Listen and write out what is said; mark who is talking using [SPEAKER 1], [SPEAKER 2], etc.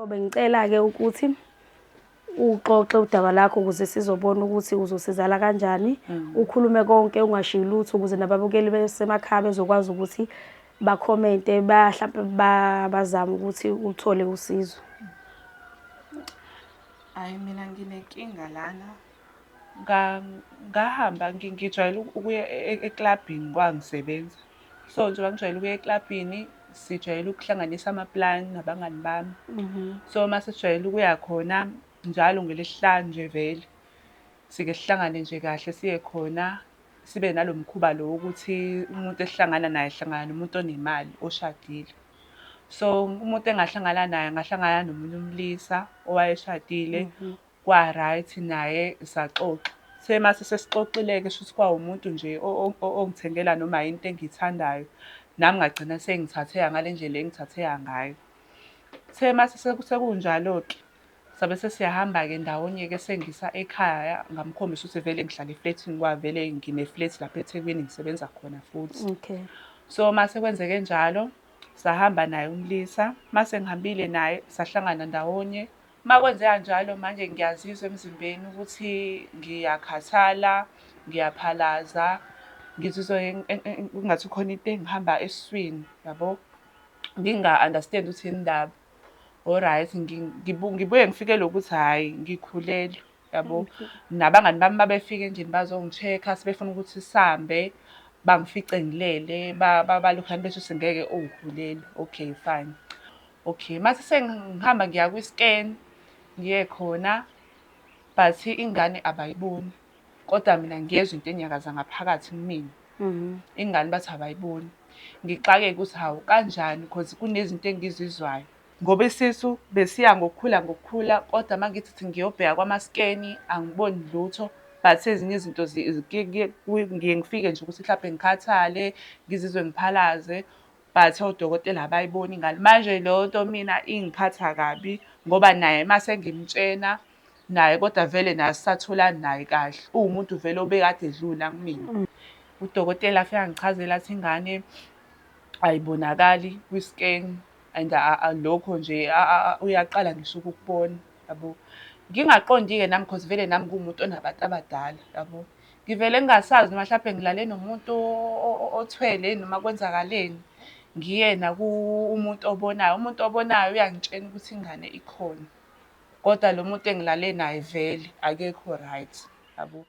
[SPEAKER 1] So bengicela-ke ukuthi uxoxe udaba lakho ukuze sizobona ukuthi uzosizala kanjani. Ukhulume konke ungashiyi lutho ukuze nababukeli besemakhaya bezokwazi ukuthi bakhomente mhlampe bazame ukuthi uthole usizo.
[SPEAKER 2] Hhayi mina nginenkinga lana. Ngahamba ngijwayele ukuya eklabhini kwangisebenza. So njengoba ngijwayele ukuya eklabhini, sijwayele ukuhlanganisa amaplani nabangani bami. So mase sijwayele ukuya khona njalo ngeLesihlanu nje vele, sike sihlangane nje kahle siye khona, sibe nalo mkhuba lo wokuthi umuntu esihlangana naye sihlangana nomuntu onemali oshadile. So umuntu engahlangana naye ngahlangana nomunye umlisa owayeshadile, kwa-right naye saxoxa. Sithe mase sesixoxile-ke shuthi kwawumuntu nje ongithengela noma yini into engiyithandayo. Nami ngagcina sengithatheka ngale ndlela engithatheka ngayo. Kuthe mase sekunjalo-ke, sabe sesiyahamba-ke ndawonye-ke sengisa ekhaya, ngamkhombisa ukuthi vele ngihlala eflethini kwavele ngine-flat lapha eThekwini ngisebenza khona futhi. So mase kwenzeke njalo, sahamba naye umlisa, mase ngihambile naye sahlangana ndawonye. Uma kwenzeka njalo manje ngiyazizwa emzimbeni ukuthi ngiyakhathala, ngiyaphalaza, ngizizwa kungathi khona into engihamba esiswini, yabo. Nginga-understand ukuthi yini ndaba. Alright, ngibuye ngifikelwe ukuthi hhayi ngikhulelwe, yabo. Nabangani bami uma befika endlini bazongi-check-a sebefuna ukuthi sihambe, bangifice ngilele, balokhuyana bethi ngeke ukhulelwe. Okay, fine. Okay, mase sengihamba ngiya kwi-scan, ngiye khona, but ingane abayiboni. Kodwa mina ngiyezwa into enyakaza ngaphakathi kumina. Ingane bathi abayiboni. Ngixakeke ukuthi hawu kanjani cause kunezinto engizizwayo. Ngoba isisu besiya ngokukhula ngokukhula, kodwa uma ngithi ngiyobheka kwama-scan angiboni lutho. But ezinye izinto ngiye ngifike nje ukuthi mhlampe ngikhathale, ngizizwe ngiphalaze, but odokotela abayiboni ingane. Manje leyo nto mina ingiphatha kabi ngoba naye mase ngimtshena naye kodwa vele naye asisatholani naye kahle. Uwumuntu vele obekade edlula kumina. Udokotela afike angichazele athi ingane ayibonakali kwi-scan and lokho nje uyaqala ngisho ukukubona, yabo. Ngingaqondi-ke nami cause vele nami ngiwumuntu onabantu abadala, yabo. Ngivele ngingasazi noma hlampe ngilale nomuntu othwele noma kwenzakaleni. Ngiye umuntu obonayo, umuntu obonayo uyangitshena ukuthi ingane ikhona. Kodwa lo muntu engilale naye vele akekho right, yabo.